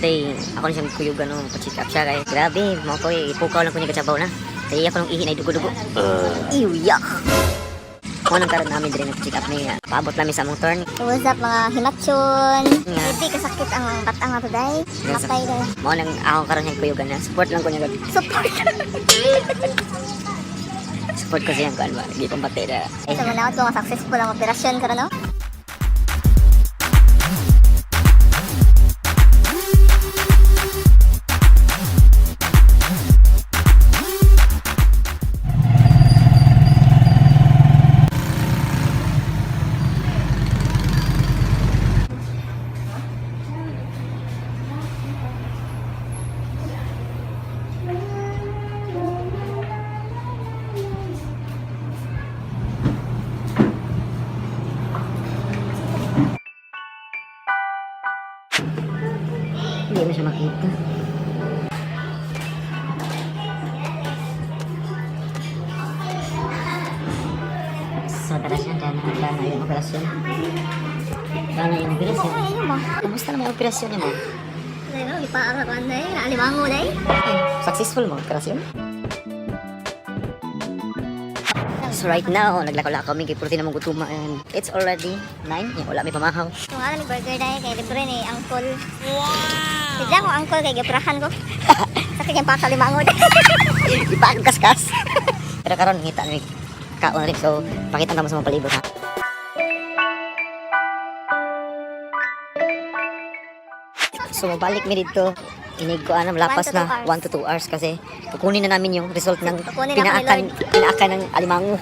Today, ako na siyang kuyugan no, pa-check up siya kay grabe, mo ko ipukaw lang ko niya katsabaw na. Kaya ako nung ihi na dugo-dugo. Ew, yuck. Mo nang karon namin diri nag-check up niya. Paabot namin sa among turn. So, what's up, mga himatyon? Nga. Hindi kasakit ang batang nga today. Matay day. Mo nang ako karon siyang kuyugan na. Support lang ko niya gud. Support. Support ko siyang kuan ba. Di pambati na. So, manaot ko nga successful ang operasyon karon, no? Hindi mo siya makita. So tara siya, dana, dana yung operasyon. Dana yung operasyon. Okay, yun ba? Kumusta naman yung operasyon niyo mo? Dahil no, lipa ka kuan day, alimango day. Ay, successful mo operasyon? So right now, naglakaw-lakaw kami kay purti na mong gutuma and it's already 9. Yeah, wala may pamahaw. So nga ni burger day kay libre ni angkol. Wow. Bigla ko angkol kay gipurahan ko. Sakit yung paka limango day. Di pa akong kaskas. Pero karon ngita na kaon rin. So, pakita na mo sa mga palibot ha. So, mabalik mi dito. Inig ko anam lapas 1 to na 2 hours. 1 to 2 hours kasi kukunin na namin yung result ng Kukunin na ako ni pinaakan pinaakan ng alimango.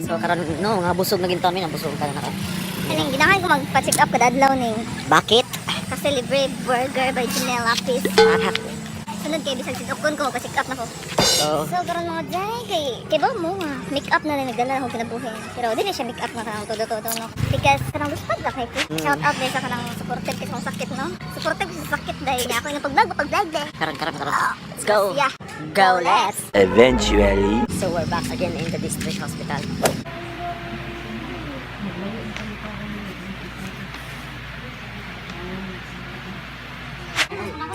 So karon no, nga busog na gintaon mi, ang busog ka na ka. Aning ginahan ko magpa-check up kada adlaw ning Bakit? kasi libre burger by Janelle Lapis. Ah, Sunod kay bisag sidokon ko magpa-check up na ko. so, So karon mga jay kay kay ba mo nga make up na lang nagdala akong kinabuhi. Pero dili siya make up nga kanang todo-todo no. Because kanang luspad la kay ko. Shout out day sa kanang supportive kay sa akong sakit no. Supportive sa sakit day niya ako yung pag-vlog pag-vlog day. Karon karon karon. Let's go. Yeah. Go, let's. Eventually. So we're back again in the district hospital.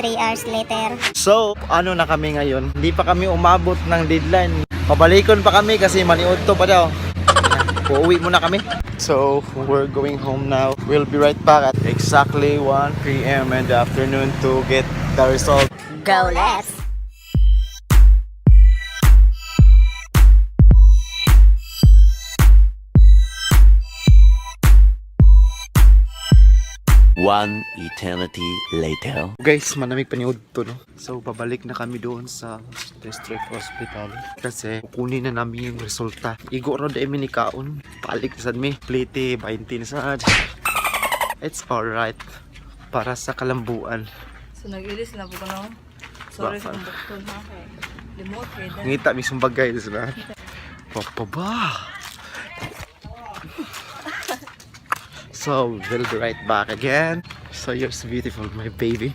3 hours later. So, ano na kami ngayon? Hindi pa kami umabot ng deadline. Pabalikon pa kami kasi maniud to pa daw. Uuwi muna kami. So, we're going home now. We'll be right back at exactly 1 p.m. in the afternoon to get the result. Go, let's. One eternity later. Guys, manamig pa ni to, no? So, babalik na kami doon sa district hospital. Kasi, kukunin na namin yung resulta. Igo ro dahil mi ni kaon. Palik na sad mi. Plite, 20 na sad. It's alright. Para sa kalambuan. So nag-ilis na po ko no. Sorry sa Baka. kong bukton ha kay. Limot kay dan. Ngita mi sumbag guys ba? Papa ba? So, we'll be right back again. So, you're so beautiful, my baby.